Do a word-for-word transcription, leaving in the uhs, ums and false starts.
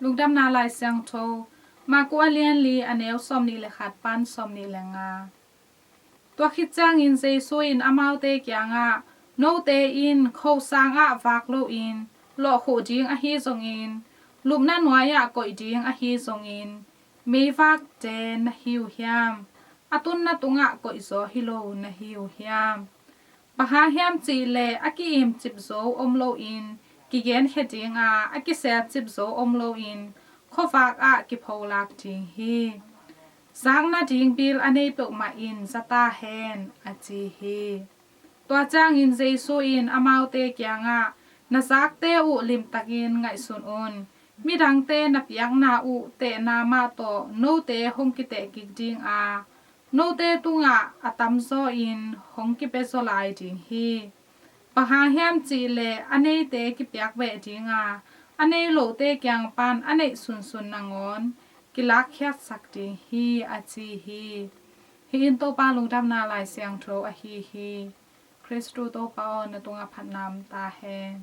Lungdamna Lai Siangtho, Marku a lian li, a neu sawmnih le khat pan sawmnih le nga. Tua khit ciangin Jesu in amaute kiangah, "Note in khosang ah vak loin lawhkhuh ding ahi zongin, lupna nuai-ah koih ding ahi zongin, meivakte na hi uh hiam? A tunna tungah koihzaw hi lo na hi uh hiam? Bang hang hiam cih leh a ki-imcip zo om loin kigenkhia ding a, a kiselcip zo om loin khuavak ah kipholak ding hi. Zakna ding bil a nei peuhmah in za ta hen," a ci hi. Tua ciangin Jesu in amaute kiangah, "Na zakte uh limtakin ngaihsun un. Midangte na piakna uh tehna mah tawh note hong kiteh kik ding a, note tungah a tamzaw in hong kipia zaw lai ding hi. Bang hang hiam cih leh a neite kipiak beh ding a, a nei lote kiang pan a neih sunsun nangawn kilakkhiatsak ding hi," a ci hi. Hih in Topa Lungdamna Lai Siangtho ahi hi. Khristu Topa aw, na tungah phatna om ta hen.